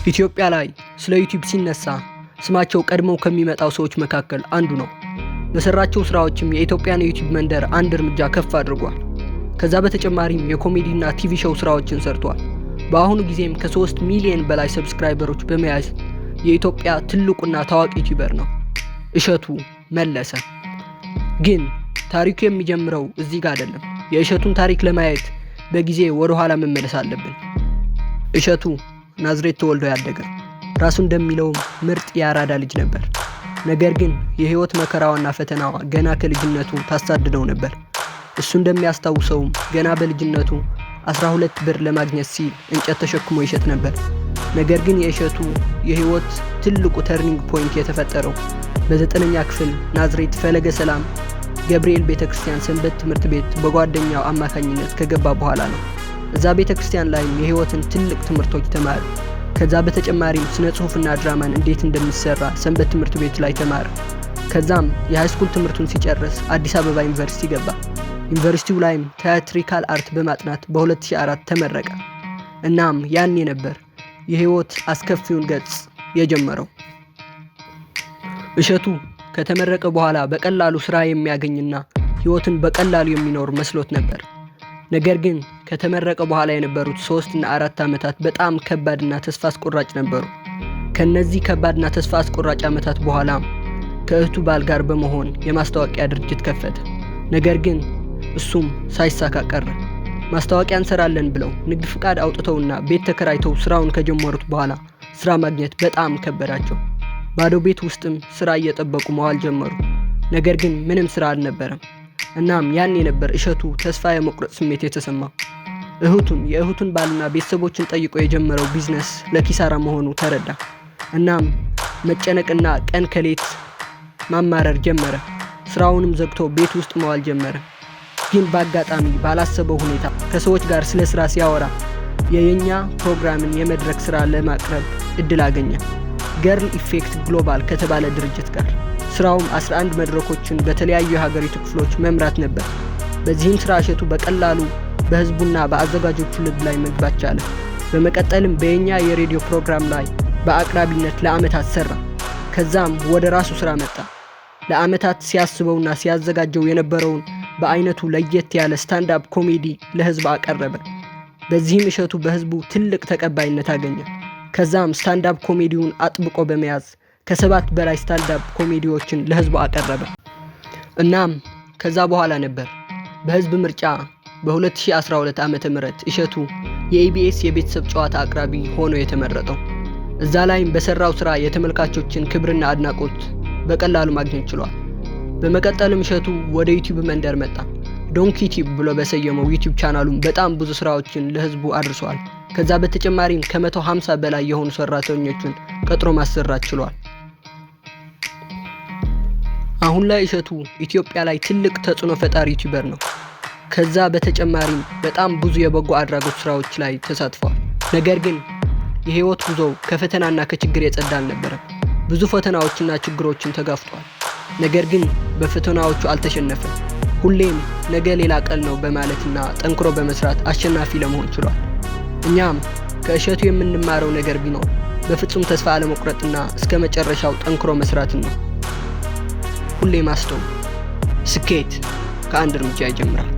ኢትዮጵያ ላይ ስለ ዩቲዩብ ሲነሳ ስማቸው ቀድመው ከሚመጣው ሰዎች መካከል አንዱ ነው። በሰራቸው ስራዎችም የኢትዮጵያን የዩቲዩብ መንደር አንድ እርምጃ ከፍ አድርጓል። ከዛ በተጨማሪም የኮሜዲና TV show ስራዎችን ሰርቷል። በአሁኑ ጊዜም ከ3 ሚሊዮን በላይ subscriber ኦች በመያዝ የኢትዮጵያ ትልቁና ታዋቂ YouTuber ነው፣ እሸቱ መለሰ። ግን ታሪኩ የሚጀምረው እዚህ ጋር አይደለም። የእሸቱን ታሪክ ለማየት በጊዜ ወደ ኋላ መመለስ አለብን። እሸቱ ናዝሬት ተወልዶ ያደገ፣ ራሱ እንደሚለውም ምርጥ የአራዳ ልጅ ነበር። ነገር ግን የህይወት መከራዋና ፈተናዋ ገና ከልጅነቱ ታሳድደው ነበር። እሱ እንደሚያስታውሰውም ገና በልጅነቱ 12 ብር ለማግኘት ሲል እንጨት ተሸክሞ ይሸጥ ነበር። ነገር ግን የእሸቱ የህይወት ትልቁ turning point የተፈጠረው በዘጠነኛ ክፍል ናዝሬት ፈለገ ሰላም ገብርኤል ቤተ ክርስቲያን ሰንበት ትምህርት ቤት በጓደኛው አማካኝነት ከገባ በኋላ ነው። እዛ ቤተ ክርስቲያን ላይም የህይወትን ትልቅ ትምህርቶች ተማረ። ከዛ በተጨማሪም ስነ ጽሁፍና ድራማን እንዴት እንደሚሰራ ሰንበት ትምህርት ቤት ላይ ተማረ። ከዛም የ high school ትምህርቱን ሲጨርስ አዲስ አበባ ዩኒቨርሲቲ ገባ። ዩኒቨርሲቲው ላይም theatrical art በማጥናት በ2004 ተመረቀ። እናም ያኔ ነበር የህይወት አስከፊውን ገጽ የጀመረው። እሸቱ ከተመረቀ በኋላ በቀላሉ ስራ የሚያገኝና ህይወትን በቀላሉ የሚኖር መስሎት ነበር። ነገር ግን ከተመረቀ በኋላ የነበሩት 3 እና 4 ዓመታት በጣም ከባድና ተስፋ አስቆራጭ ነበሩ። ከነዚህ ከባድና ተስፋ አስቆራጭ ዓመታት በኋላም ከእህቱ ባል ጋር በመሆን የማስታወቂያ ድርጅት ከፈተ። ነገር ግን እሱም ሳይሳካ ቀረ። ማስታወቂያ እንሰራለን ብለው ንግድ ፍቃድ አውጥተውና ቤት ተከራይተው ስራውን ከጀመሩት በኋላ ስራ ማግኘት በጣም ከበዳቸው። ባዶ ቤት ውስጥም ስራ እየጠበቁ መዋል ጀመሩ። ነገር ግን ምንም ስራ አልነበረም። እናም ያኔ ነበር እሸቱ ተስፋ የመቁረጥ ስሜት የተሰማው። እህቱን፣ የእህቱን ባልና ቤተሰቦችን ጠይቆ የጀመረው ቢዝነስ ለኪሳራ መሆኑ ተረዳ። እናም መጨነቅና ቀን ከሌት ማማረር ጀመረ። ስራውንም ዘግቶ ቤት ውስጥ መዋል ጀመረ። ግን በአጋጣሚ ባላሰበው ሁኔታ ከሰዎች ጋር ስለ ስራ ሲያወራ የየኛ ፕሮግራምን የመድረክ ስራ ለማቅረብ እድል አገኘ፣ Girl Effect Global ከተባለ ድርጅት ጋር። ስራውም 11 መድረኮችን በተለያዩ የሀገሪቱ ክፍሎች መምራት ነበር። በዚህም ስራ እሸቱ በቀላሉ በህዝቡና በአዘጋጆቹ ልብ ላይ መግባት ቻለ። በመቀጠልም በየኛ የሬዲዮ ፕሮግራም ላይ በአቅራቢነት ለአመታት ሰራ። ከዛም ወደ ራሱ ስራ መጣ። ለአመታት ሲያስበውና ሲያዘጋጀው የነበረውን በአይነቱ ለየት ያለ stand-up comedy ለህዝብ አቀረበ። በዚህም እሸቱ በህዝቡ ትልቅ ተቀባይነት አገኘ። ከዛም stand-up comedy ውን አጥብቆ በመያዝ ከሰባት በላይ stand-up comedy ዎችን ለህዝቡ አቀረበ። እናም ከዛ በኋላ ነበር በህዝብ ምርጫ በ2012 ዓ.ም እሸቱ የኢቢኤስ የቤተሰብ ጨዋታ አቅራቢ ሆኖ የተመረጠው። እዛ ላይም በሰራው ስራ የተመልካቾችን ክብርና አድናቆት በቀላሉ ማግኘት ችሏል። በመቀጠልም እሸቱ ወደ ዩቲዩብ መንደር መጣ። Donkey Tube ብሎ በሰየመው ዩቲዩብ ቻናሉም በጣም ብዙ ስራዎችን ለህዝቡ አድርሷል። ከዛ በተጨማሪም ከ150 በላይ የሆኑ ሰራተኞችን ቀጥሮ ማሰራት ችሏል። አሁን ላይ እሸቱ ኢትዮጵያ ላይ ትልቅ ተጽዕኖ ፈጣሪ YouTuber ነው። ከዛ በተጨማሪም በጣም ብዙ የበጎ አድራጎት ስራዎች ላይ ተሳትፏል። ነገር ግን የህይወት ጉዞው ከፈተናና ከችግር የጸዳ አልነበረም። ብዙ ፈተናዎችና ችግሮችን ተጋፍጧል። ነገር ግን በፈተናዎቹ አልተሸነፈም። ሁሌም ነገ ሌላ ቀን ነው በማለትና ጠንክሮ በመስራት አሸናፊ ለመሆን ችሏል። እኛም ከእሸቱ የምንማረው ነገር ቢኖር በፍጹም ተስፋ አለመቁረጥና እስከ መጨረሻው ጠንክሮ መስራትን ነው። ሁሌም አስተውሉ፣ ስኬት ከአንድ እርምጃ ይጀምራል።